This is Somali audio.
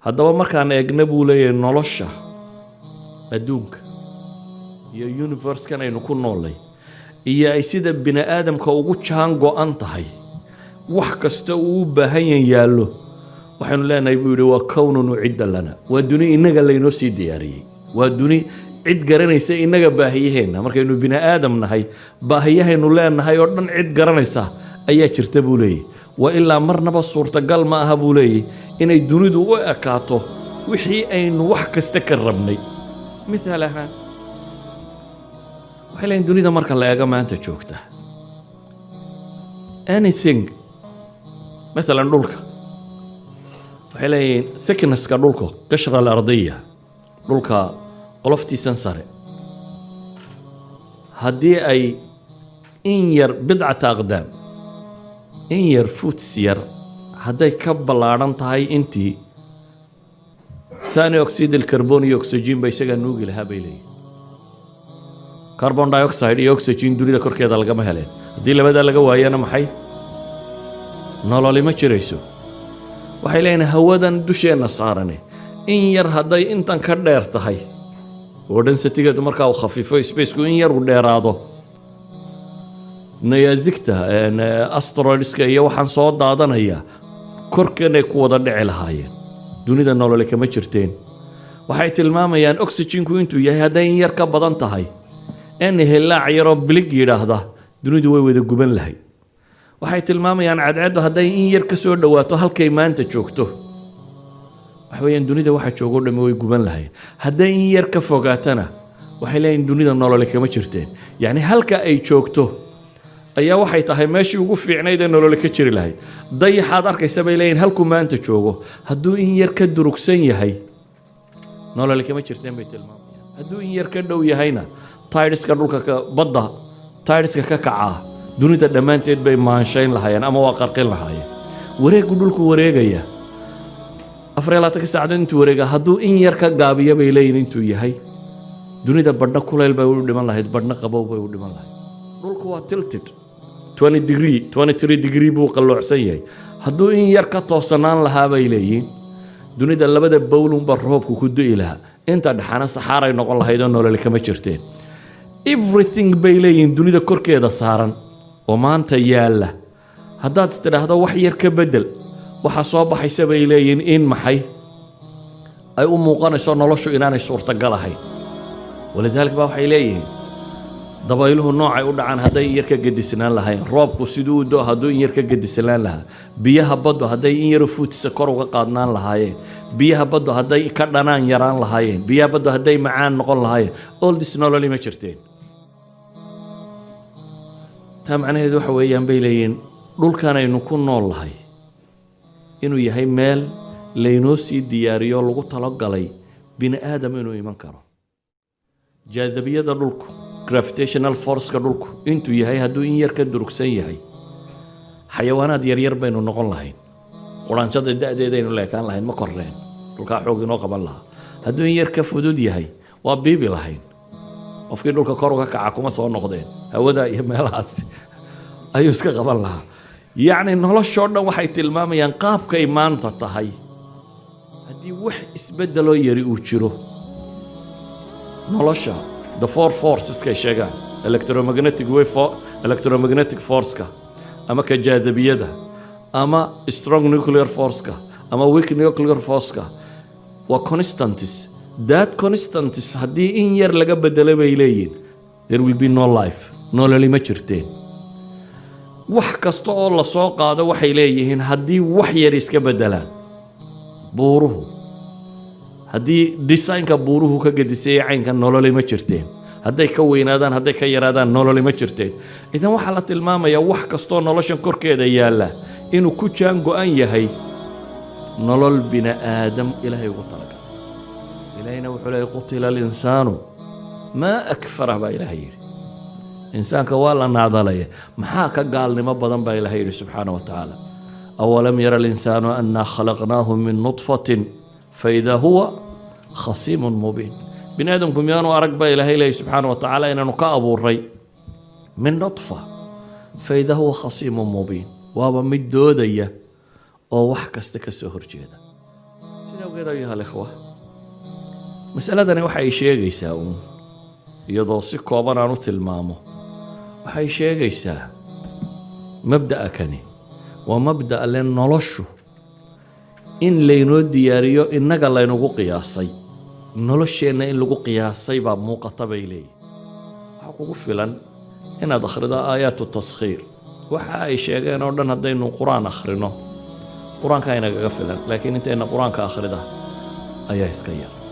Haddaba markaan eegna, buu leeyahay, nolosha adduunka iyo universe-kan aynu ku noolnay iyo ay sida bini aadamka ugu jaan go-an tahay, wax kasta uu u baahan yan yaallo, waxaynu leenahay, buu yidhi, waa كون أعد لنا, waa duni innaga laynoo sii diyaariyey, waa duni cid garanaysa innaga baahiyaheenna. Markaynu bini aadam nahay, baahiyahaynu leenahay oo dhan cid garanaysa ayaa jirta, buu leeyahy. Wa ilaa marnaba suurtagal ma aha, buu leeyahy, inay dunidu u ekaato wixii aynu wax kasta ka rabnay. Mithaal ahaan, waxay leeyihin, dunida marka la eego maanta joogta, anything, mathalan dhulka, waxay leeyihiin thicknesska dhulka, قشرة الأرضية, dhulka qoloftiisan sare, haddii ay in yar, بضعة أقدام, in yar, foots yar, hadday ka ballaadhan tahay intii ثاني أكسيد الكربون iyo oxygen ba isagaa nuugi lahaa, bay leeyihin. Carbon dioxide iyo oxygen dunida korkeeda lagama heleen. Haddii labadaa laga waayana, maxay nololi ma jirayso. Waxay leeyihin, hawadan dusheenna saarane in yar hadday intan ka dheer tahay oo density-geedu markaa uu khafiifo, spaceku in yar uu dheeraado, nayaazigta asteroidska iyo waxaan soo daadanaya korkanay ku wada dhici lahaayeen, dunida nolole kama jirteen. Waxay tilmaamayaan oxygenku intuu yahay hadday in yar ka badan tahay, en hillaac yaroo bilig yidhaahda, dunidu way wada guban lahayd. Waxay tilmaamayaan cadceeddu hadday in yar ka soo dhowaato halkay maanta joogto, waxa weeyaan dunida waxa joogo dhami way guban lahayn. Hadday in yar ka fogaatana, waxay leeyihin, dunida nolole kama jirteen. Yacni halka ay joogto ayaa waxay tahay meeshii ugu fiicnayd ee nolole ka jiri lahayd. Dayaxaad arkaysa, bay leeyihin, halkuu maanta joogo hadduu in yar ka durugsan yahay, nolole kama jirteen, bay tilmaamayaan. Hadduu in yar ka dhow yahayna, tideska dhulka ka badda, tideska ka kacaa dunida dhammaanteed bay maanshayn lahaayeen ama waa qarqin lahaayeen. Wareeggu dhulku wareegaya, 24-ka saacadood intuu wareega, hadduu in yar ka gaabiyo, bay leeyihin, intuu yahay, dunida badhna kulayl bay u dhiman lahayd, badhna qabow bay u dhiman lahayd. Dhulku waa tilted 20 degree, 23 degree buu qalloocsan yahay. Hadduu in yar ka toosanaan lahaa, bay leeyihiin, dunida labada bowlunba roobku ku du'i lahaa, inta dhexana saxaaray noqon lahayd oo nololi kama jirteen. Everything, bay leeyihiin, dunida korkeeda saaran oo maanta yaalla, haddaad istidhaahdo wax yar ka bedel, waxaa soo baxaysa, bay leeyihiin, in maxay ay u muuqanayso noloshu inaanay suurtagal ahayn. ولذلك baa waxay leeyihiin, dabayluhu noocay u dhacaan hadday in yar ka gedisnaan lahayn, roobku siduu u do hadduu in yar ka gedisnaan lahaa, biyaha baddu hadday in yaro fuutisa kor uga qaadnaan lahaayeen, biyaha baddu hadday ka dhanaan yaraan lahaayeen, biyaha baddu hadday macaan noqon lahaayeen, all this nololi ma jirteen. Taa macnaheedu waxa weeyaan, bay leeyihiin, dhulkan aynu ku nool lahay inuu yahay meel laynoo sii diyaariyo, lagu talogalay bini aadam inuu iman karo. Jaadabiyada dhulku, gravitational forceka dhulku intuu yahay, hadduu in yar ka durugsan yahay, xayawaanaad yaryar baynu noqon lahayn, quraanjada da'deedaynu leekaan lahayn, ma korneen, dhulkaa xoog inoo qaban lahaa. Hadduu in yar ka fudud yahay, waa biibi lahayn. Qofkii dhulka kor uga kaca kuma soo noqdeen, hawada iyo meelahaas ayuu iska qaban lahaa. Yacni noloshoo dhan waxay tilmaamayaan qaabkay maanta tahay, haddii wax isbeddeloo yari uu jiro, nolosha the four forceskay sheegaan, electromagnetic wave, electromagnetic forceka ama ka jaadabiyada ama strong nuclear forceka ama weak nuclear forceka, waa constants. That constants haddii in yar laga bedelo, bay leeyihin, there will be no life, nololi ma jirteen. Wax kasta oo lasoo qaado, waxay leeyihiin, haddii wax yar iska bedelaan, buuruhu haddii designka buuruhu ka gedisayay caynka, nololi ma jirteen. Hadday ka weynaadaan, hadday ka yaraadaan, nololi ma jirteen. Idan waxaa la tilmaamayaa wax kastoo noloshan korkeeda yaalla inuu ku jaan go-an yahay nolol bini aadam Ilaahay ugu talagalay. Ilaahayna wuxuu leeyay, قتل الإنسان ما أكفره, baa Ilaahay yidhi. Insaanka waa la naadalaya, maxaa ka gaalnimo badan, baa Ilaahay yidhi subxaana wa tacaala. أولم ير الإنسان أنا خلقناه من نطفة فإذا هو خصيم مبين. Bini aadamku miyaanu arag, baa Ilaahay leeyay subxaana wa tacaala, inaanu ka abuuray من نطفة، فإذا هو خصيم مبين, waaba mid doodaya oo wax kasta ka soo horjeeda. Sidaa Awgeed, أيها الإخوة, masaladani waxay sheegaysaa uun, iyadoo si kooban aan u tilmaamo, waxay sheegaysaa mabda'a kani waa mabda'a le noloshu in laynoo diyaariyo, innaga laynagu qiyaasay, nolosheenna in lagu qiyaasay baa muuqata, bay leeyihin. Waxaa kugu filan inaad akhrido آيات التسخير. Waxa ay sheegeen oo dhan haddaynu Qur-aan akhrino, Qur-aanka inagaga filan, laakiin intayna Qur-aanka akhrida ayaa iska yar.